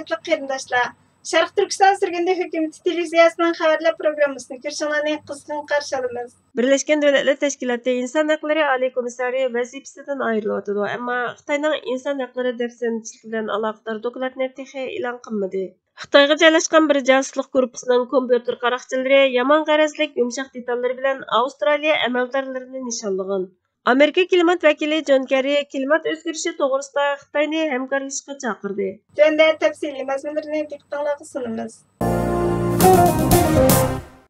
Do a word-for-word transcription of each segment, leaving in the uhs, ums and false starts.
ھۆرمەتلىك قېرىنداشلار، شەرقىي تۈركىستان سۈرگۈندە ھۆكۈمىتى تېلېۋىزىيەسىنىڭ خەۋەرلەر پروگراممىسىنى كۆرۈشۈڭلارنى قىزغىن قارشى ئالىمىز. بىرلەشكەن دۆلەتلەر تەشكىلاتى ئىنسان ھەقلىرى ئالىي كومىسسارى ۋەزىپىسىدىن ئايرىلىۋاتىدۇ، ئەمما خىتاينىڭ ئىنسان ھەقلىرى دەپسەندىچىلىكى بىلەن ئالاقىدار دوكلاتنى تېخى ئېلان قىلمىدى. خىتايغا جايلاشقان بىر جاسۇسلۇق گۇرۇپپىسىنىڭ كومپيۇتېر قاراقچىلىرى يامان غەرەزلىك يۇمشاق دېتاللىرى بىلەن ئاۋسترالىيە ئەمەلدارلىرىنى نىشانلىغان. ئامېرىكا كىلىمات ۋەكىلى جون كېررى كىلىمات ئۆزگىرىشى توغرىسىدا خىتاينى ھەمكارلىشىشقا چاقىردى. تۆۋەندە تەپسىلىي مەزمۇنلىرىنى دىققىتىڭلارغا سۇنىمىز.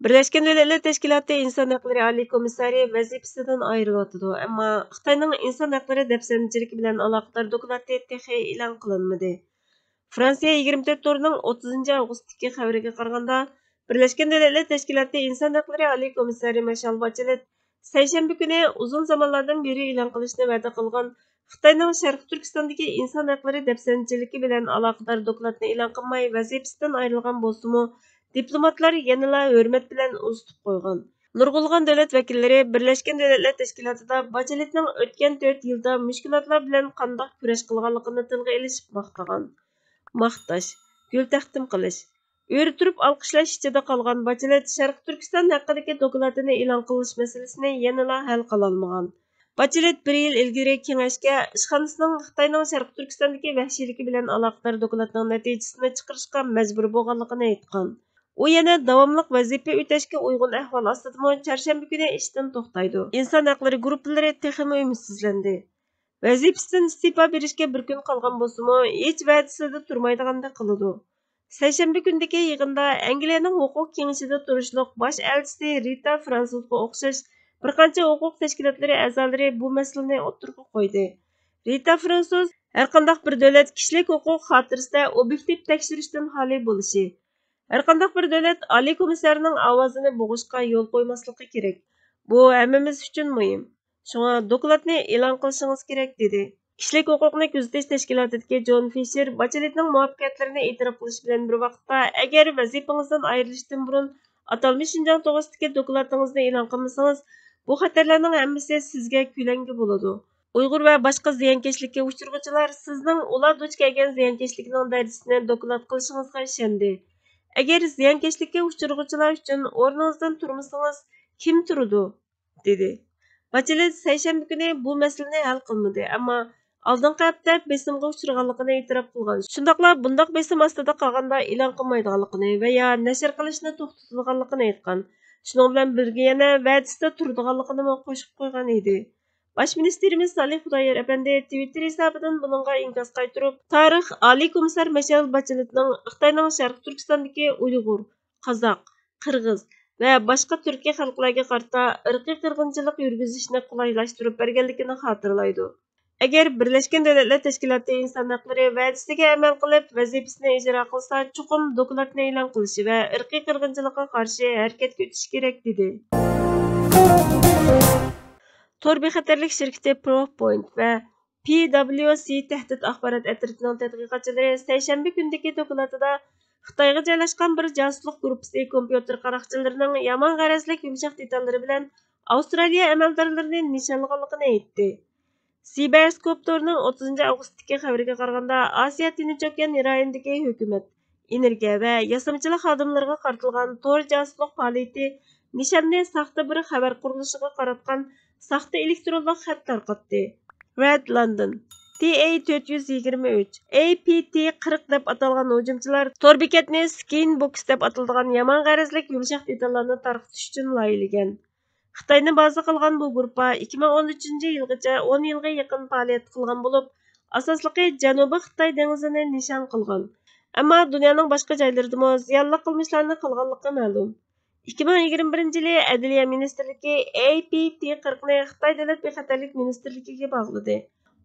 بىرلەشكەن دۆلەتلەر تەشكىلاتى ئىنسان ھەقلىرى ئالىي كومىسسارى ۋەزىپىسىدىن ئايرىلىۋاتىدۇ، ئەمما خىتاينىڭ ئىنسان ھەقلىرى دەپسەندىچىلىكى بىلەن ئالاقىدار دوكلاتى تېخى ئېلان قىلىنمىدى. فرانسىيە يىگىرمە تۆت تورىنىڭ ئوتتۇزىنچى ئاۋغۇستتىكى خەۋىرىگە قارىغاندا، بىرلەشكەن دۆلەتلەر تەشكىلاتى ئىنسان ھەقلىرى ئالىي كومىسسارى مىشېل باچېلېت سەيشەنبە كۈنى ئۇزۇن زامانلاردىن بېرى ئېلان قىلىشنى ۋەدە قىلغان خىتاينىڭ شەرقىي تۈركىستاندىكى ئىنسان ھەقلىرى دەپسەندىچىلىكى بىلەن ئالاقىدار دوكلاتنى ئېلان قىلماي ۋەزىپىسىدىن ئايرىلغان بولسىمۇ، دىپلوماتلار يەنىلا ھۆرمەت بىلەن ئۇزىتىپ قويغان. نۇرغۇنلىغان دۆلەت ۋەكىللىرى بىرلەشكەن دۆلەتلەر تەشكىلاتىدا باچېلېتنىڭ ئۆتكەن تۆت يىلدا مۈشكۈلاتلار بىلەن قانداق كۈرەش قىلغانلىقىنى تىلغا ئېلىشىپ ماختىغان. ماختاش، گۈل تەقدىم قىلىش، ئۆرە تۇرۇپ ئالقىشلاش ئىچىدە قالغان باچېلېت شەرقىي تۈركىستان ھەققىدىكى دوكلاتىنى ئېلان قىلىش مەسىلىسىنى يەنىلا ھەل قىلالمىغان. باچېلېت بىر يىل ئىلگىرى كېڭەشكە ئىشخانىسىنىڭ خىتاينىڭ شەرقىي تۈركىستاندىكى ۋەھشىيلىكى بىلەن ئالاقىدار دوكلاتنىڭ نەتىجىسىنى چىقىرىشقا مەجبۇر بولغانلىقىنى ئېيتقان. ئۇ يەنە داۋاملىق ۋەزىپە ئۆتەشكە ئۇيغۇن ئەھۋال ئاستىدىمۇ چارشەنبە كۈنى ئىشتىن توختايدۇ. ئىنسان ھەقلىرى گۇرۇپپىلىرى تېخىمۇ ئۈمىدسىزلەندى. ۋەزىپىسىدىن ئىستېپا بېرىشكە بىر كۈن قالغان بولسىمۇ، ھېچ ۋەدىسىدە تۇرمايدىغاندەك قىلىدۇ. سەيشەنبە كۈنىدىكى يىغىندا ئەنگلىيەنىڭ ھوقۇق كېڭىشىدە تۇرۇشلۇق باش ئەلچىسى رىتا فرانسۇزغا ئوخشاش بىر قانچە ھوقۇق تەشكىلاتلىرى ئەزالىرى بۇ مەسىلىنى ئوتتۇرىغا قويدى. رىتا فرانسۇز ھەرقانداق بىر دۆلەت كىشىلىك ھوقۇق خاتىرىسىدە ئوبيېكتىپ تەكشۈرۈشتىن خالىي بولۇشى، ھەرقانداق بىر دۆلەت ئالىي كومىسسارنىڭ ئاۋازىنى بوغۇشقا يول قويماسلىقى كېرەك. بۇ ھەممىمىز ئۈچۈن مۇھىم. شۇڭا دوكلاتنى ئېلان قىلىشىڭىز كېرەك، دېدى. كىشىلىك ھوقۇقنى كۆزىتىش تەشكىلاتىدىكى جون فىشېر باچېلېتنىڭ مۇۋەپپەقىيەتلىرىنى ئېتىراپ قىلىش بىلەن بىر ۋاقىتتا، ئەگەر ۋەزىپىڭىزدىن ئايرىلىشتىن بۇرۇن ئاتالمىش شىنجاڭ توغرىسىدىكى دوكلاتىڭىزنى ئېلان قىلمىسىڭىز، بۇ خەتەرلەرنىڭ ھەممىسى سىزگە كۆلەڭگە بولىدۇ. ئۇيغۇر ۋە باشقا زىيانكەشلىككە ئۇچرىغۇچىلار سىزنىڭ ئۇلار دۇچ كەلگەن زىيانكەشلىكنىڭ دەرىجىسىنى دوكلات قىلىشىڭىزغا ئىشەندى. ئەگەر زىيانكەشلىككە ئۇچرىغۇچىلار ئۈچۈن ئورنىڭىزدىن تۇرمىسىڭىز، كىم تۇرىدۇ؟ دېدى. باچېلېت سەيشەنبە كۈنى بۇ مەسىلىنى ھەل قىلمىدى، ئەمما ئالدىنقى ھەپتە بېسىمغا ئۇچرىغانلىقىنى ئېتىراپ قىلغان. شۇنداقلا بۇنداق بېسىم ئاستىدا قالغاندا ئېلان قىلمايدىغانلىقىنى ۋە يا نەشر قىلىشنى توختىتىدىغانلىقىنى ئېيتقان. شۇنىڭ بىلەن بىرگە يەنە ۋەدىسىدە تۇرىدىغانلىقىنىمۇ قوشۇپ قويغان ئىدى. باش مىنىستىرىمىز سالىھ خۇدايار ئەپەندى تىۋىتتېر ھېسابىدىن بۇنىڭغا ئىنكاس قايتۇرۇپ، تارىخ ئالىي كومىسسار مىشېل باچېلېتنىڭ خىتاينىڭ شەرقىي تۈركىستاندىكى ئۇيغۇر، قازاق، قىرغىز ۋە باشقا تۈركىي خەلقلەرگە قارىتا ئىرقىي قىرغىنچىلىق يۈرگۈزۈشنى قولايلاشتۇرۇپ بەرگەنلىكىنى خاتىرىلايدۇ. ئەگەر بىرلەشكەن دۆلەتلەر تەشكىلاتى ئىنسان ھەقلىرى ۋەدىسىگە ئەمەل قىلىپ، ۋەزىپىسىنى ئىجرا قىلسا، چوقۇم دوكلاتنى ئېلان قىلىشى ۋە ئىرقىي قىرغىنچىلىققا قارشى ھەرىكەتكە ئۆتۈشى كېرەك، دېدى. تور بىخەتەرلىك شىركىتى پروفپوينت ۋە پى دابليۇ سى تەھدىت ئاخبارات ئەترىتىنىڭ تەتقىقاتچىلىرى سەيشەنبە كۈنىدىكى دوكلاتىدا خىتايغا جايلاشقان بىر جاسۇسلۇق گۇرۇپپىسى كومپيۇتېر قاراقچىلىرىنىڭ يامان غەرەزلىك يۇمشاق دېتاللىرى بىلەن ئاۋسترالىيە ئەمەلدارلىرىنى نىشانلىغانلىقىنى ئېيتتى. سىبەرسكوپ تورىنىڭ ئوتتۇزىنچى ئاۋغۇستتىكى خەۋىرىگە قارىغاندا، ئاسىيا تىنچ ئوكيان رايونىدىكى ھۆكۈمەت، ئېنېرگىيە ۋە ياسىمىچىلىق خادىملىرىغا قارىتىلغان تور جاسۇسلۇق پائالىيىتى نىشاننى ساختا بىر خەۋەر قۇرۇلۇشىغا قاراتقان ساختا ئېلېكترونلۇق خەت تارقاتتى. رەد لوندون، تى ئەي تۆت يۈز يىگىرمە ئۈچ، ئەي پى تى قىرىق دەپ ئاتالغان ھۇجۇمچىلار تور بېكەتنى سكىن بوكس دەپ ئاتىلىدىغان يامان غەرەزلىك يۇمشاق دېتاللارنى تارقىتىش ئۈچۈن لايىھىلىگەن. خىتاينى بازا قىلغان بۇ گۇرۇپپا ئىككى مىڭ ئون ئۈچىنچى يىلغىچە ئون يىلغا يېقىن پائالىيەت قىلغان بولۇپ، ئاساسلىقى جەنۇبىي خىتاي دېڭىزىنى نىشان قىلغان. ئەمما دۇنيانىڭ باشقا جايلىرىدىمۇ زىيانلىق قىلمىشلارنى قىلغانلىقى مەلۇم. ئىككى مىڭ يىگىرمە بىرىنچى يىلى ئەدلىيە مىنىستىرلىكى ئەي پى تى قىرىقنى خىتاي دۆلەت بىخەتەرلىك مىنىستىرلىكىگە باغلىدى.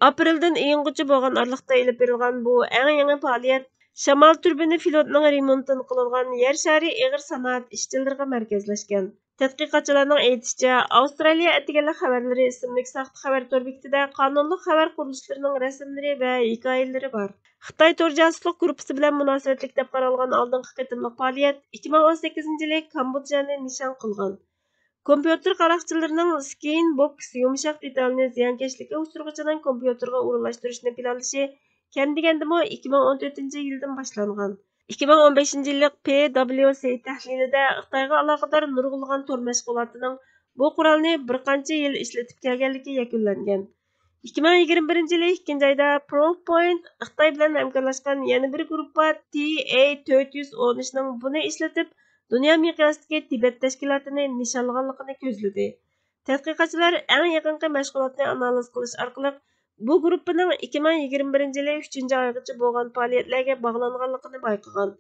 ئاپرېلدىن ئىيۇنغىچە بولغان ئارىلىقتا ئېلىپ بېرىلغان بۇ ئەڭ يېڭى پائالىيەت شامال تۈربىنى فلوتىنىڭ رېمونتىدىن قىلىنغان يەر شارى ئېغىر سانائەت ئىشچىلىرىغا مەركەزلەشكەن. تەتقىقاتچىلارنىڭ ئېيتىشىچە، ئاۋسترالىيە ئەتىگەنلىك خەۋەرلىرى ئىسىملىك ساختا خەۋەر تور بېكىتىدە قانۇنلۇق خەۋەر قۇرۇلۇشلىرىنىڭ رەسىملىرى ۋە ھېكايىلىرى بار. خىتاي تور جاسۇسلۇق گۇرۇپپىسى بىلەن مۇناسىۋەتلىك دەپ قارالغان ئالدىنقى قېتىملىق پائالىيەت ئىككى مىڭ ئون سەككىزىنچى يىلى كامبودژانى نىشان قىلغان. كومپيۇتېر قاراقچىلىرىنىڭ سكىن بوكس يۇمشاق دېتالنى زىيانكەشلىككە ئۇچرىغۇچىنىڭ كومپيۇتېرغا ئورۇنلاشتۇرۇشنى پىلانلىشى كەم دېگەندىمۇ ئىككى مىڭ ئون تۆتىنچى يىلدىن باشلانغان. ئىككى مىڭ ئون بەشىنچى يىللىق پى دەبلىيۇ سى تەھلىلىدە خىتايغا ئالاقىدار نۇرغۇنلىغان تور مەشغۇلاتىنىڭ بۇ قورالنى بىر قانچە يىل ئىشلىتىپ كەلگەنلىكى يەكۈنلەنگەن. ئىككى مىڭ يىگىرمە بىرىنچى يىلى ئىككىنچى ئايدا پروف پوينت خىتاي بىلەن ھەمكارلاشقان يەنە بىر گۇرۇپپا تى ئەي تۆت يۈز ئون ئۈچنىڭ بۇنى ئىشلىتىپ، دۇنيا مىقياسىدىكى تىبەت تەشكىلاتىنى نىشانلىغانلىقىنى كۆزلىدى. تەتقىقاتچىلار ئەڭ يېقىنقى مەشغۇلاتنى ئانالىز قىلىش ئارقىلىق، بۇ گۇرۇپپىنىڭ ئىككى مىڭ يىگىرمە بىرىنچى يىلى ئۈچىنچى ئايغىچە بولغان پائالىيەتلەرگە باغلانغانلىقىنى بايقىغان.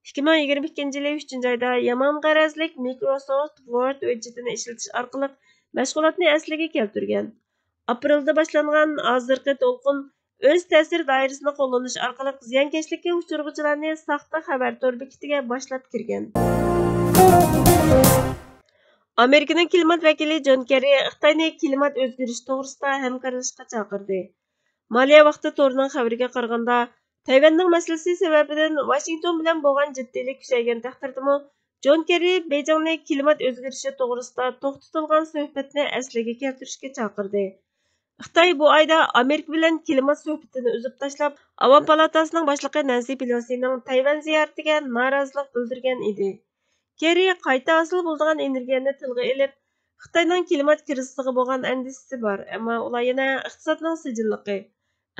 ئىككى مىڭ يىگىرمە ئىككىنچى يىلى ئۈچىنچى ئايدا يامان غەرەزلىك مايكروسوفت ۋورد ھۆججىتىنى ئىشلىتىش ئارقىلىق مەشغۇلاتنى ئەسلىگە كەلتۈرگەن. ئاپرېلدا باشلانغان ھازىرقى دولقۇن ئۆز تەسىر دائىرىسىنى قوللىنىش ئارقىلىق زىيانكەشلىككە ئۇچرىغۇچىلارنى ساختا خەۋەر تور بېكىتىگە باشلاپ كىرگەن. ئامېرىكىنىڭ كىلىمات ۋەكىلى جون كېررى خىتاينى كىلىمات ئۆزگىرىشى توغرىسىدا ھەمكارلىشىشقا چاقىردى. مالىيە ۋاقتى تورىنىڭ خەۋىرىگە قارىغاندا، تەيۋەننىڭ مەسىلىسى سەۋەبىدىن ۋاشىنگتون بىلەن بولغان جىددىيلىك كۈچەيگەن تەقدىردىمۇ، جون كېررى بېيجىڭنى كىلىمات ئۆزگىرىشى توغرىسىدا توختىتىلغان سۆھبەتنى ئەسلىگە كەلتۈرۈشكە چاقىردى. خىتاي بۇ ئايدا ئامېرىكا بىلەن كىلىمات سۆھبىتىنى ئۈزۈپ تاشلاپ، ئاۋام پالاتاسىنىڭ باشلىقى نەنسى پېلوسىنىڭ تەيۋەن زىيارىتىگە نارازىلىق بىلدۈرگەن ئىدى. كېررى قايتا ھاسىل بولىدىغان ئېنېرگىيەنى تىلغا ئېلىپ، خىتاينىڭ كىلىمات كىرىزىسىغا بولغان ئەندىشىسى بار، ئەمما ئۇلار يەنە ئىقتىسادنىڭ سىجىللىقى،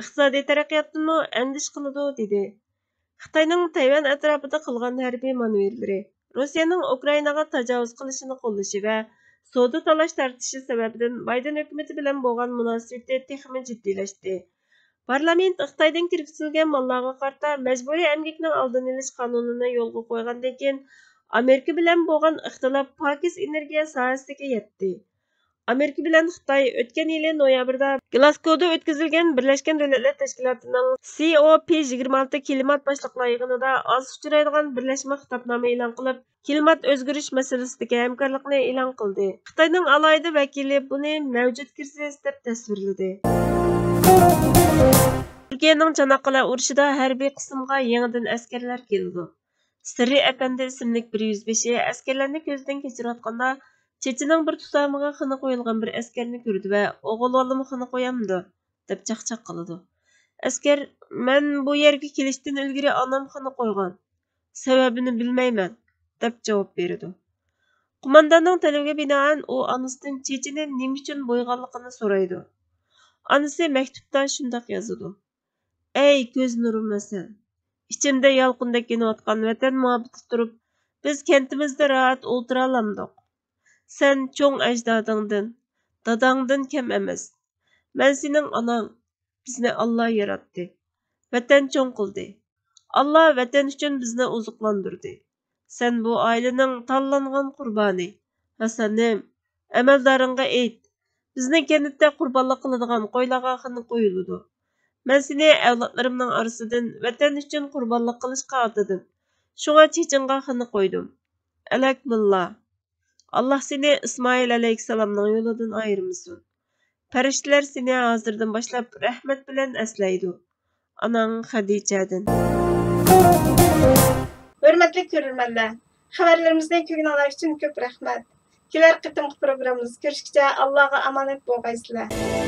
ئىقتىسادىي تەرەققىياتتىنمۇ ئەندىشە قىلىدۇ، دېدى. خىتاينىڭ تەيۋەن ئەتراپىدا قىلغان ھەربىي مانېۋىرلىرى، روسىيەنىڭ ئۇكرائىناغا تاجاۋۇز قىلىشىنى قوللىشى ۋە سودا تالاش تارتىشى سەۋەبىدىن بايدېن ھۆكۈمىتى بىلەن بولغان مۇناسىۋىتى تېخىمۇ جىددىيلەشتى. پارلامېنت خىتايدىن كىرگۈزۈلگەن ماللارغا قارىتا مەجبۇرىي ئەمگەكنىڭ ئالدىنى ئېلىش قانۇنىنى يولغا قويغاندىن كېيىن، ئامېرىكا بىلەن بولغان ئىختىلاپ پاكىز ئېنېرگىيە ساھەسىگە يەتتى. ئامېرىكا بىلەن خىتاي ئۆتكەن يىلى نويابىردا گلاسگودا ئۆتكۈزۈلگەن بىرلەشكەن دۆلەتلەر تەشكىلاتىنىڭ سى ئو پى يىگىرمە ئالتە كىلىمات باشلىقلار يىغىنىدا ئاز ئۇچرايدىغان بىرلەشمە خىتابنامە ئېلان قىلىپ، كىلىمات ئۆزگىرىش مەسىلىسىدىكى ھەمكارلىقنى ئېلان قىلدى. خىتاينىڭ ئالاھىدە ۋەكىلى بۇنى مەۋجۇت كىرىزىس دەپ تەسۋىرلىدى. تۈركىيەنىڭ چاناققالە ئۇرۇشىدا ھەربىي قىسىمغا يېڭىدىن ئەسكەرلەر كېلىدۇ. سىررى ئەپەندى ئىسىملىك بىر يۈزبېشى ئەسكەرلەرنى كۆزدىن كەچۈرۈۋاتقاندا، چېچىنىڭ بىر تۇتامىغا خېنە قويۇلغان بىر ئەسكەرنى كۆرىدۇ ۋە، «ئوغۇل بالىمۇ خېنە قويامدۇ؟» دەپ چاقچاق قىلىدۇ. ئەسكەر، «مەن بۇ يەرگە كېلىشتىن ئىلگىرى ئانام خېنە قويغان. سەۋەبىنى بىلمەيمەن» دەپ جاۋاب بېرىدۇ. قومانداننىڭ تەلىپىگە بىنائەن، ئۇ ئانىسىدىن چېچىنى نېمە ئۈچۈن بويىغانلىقىنى سورايدۇ. ئانىسى مەكتۇپتا شۇنداق يازىدۇ: «ئەي كۆز نۇرۇم ھەسەن! ئىچىمدە يالقۇندەك يېنىۋاتقان ۋەتەن مۇھەببىتى تۇرۇپ، بىز كەنتىمىزدە راھەت ئولتۇرالامدۇق؟ سەن چوڭ ئەجدادىڭدىن، داداڭدىن كەم ئەمەس. مەن سېنىڭ ئاناڭ. بىزنى ئاللا ياراتتى. ۋەتەن چوڭ قىلدى. ئاللا ۋەتەن ئۈچۈن بىزنى ئوزۇقلاندۇردى. سەن بۇ ئائىلىنىڭ تاللانغان قۇربانى. ھەسەنىم، ئەمەلدارىڭغا ئېيت، بىزنىڭ كەنتتە قۇربانلىق قىلىدىغان قويلارغا خېنە قويۇلىدۇ. مەن سېنى ئەۋلادلىرىمنىڭ ئارىسىدىن ۋەتەن ئۈچۈن قۇربانلىق قىلىشقا ئاتىدىم. شۇڭا چېچىڭغا خېنە قويدۇم. ئەلەكمۇللا. ئاللا سېنى ئىسمائىل ئەلەيھىسسالامنىڭ يولىدىن ئايرىمىسۇن. پەرىشتىلەر سېنى ھازىردىن باشلاپ رەھمەت بىلەن ئەسلەيدۇ. ئاناڭ خەدىچەدىن. ھۆرمەتلىك كۆرۈرمەنلەر، خەۋەرلىرىمىزنى كۆرگىنىڭلار ئۈچۈن كۆپ رەھمەت. كېلەر قېتىمقى پروگراممىمىزدا كۆرۈشكىچە ئاللاغا ئامانەت بولغايسىلەر.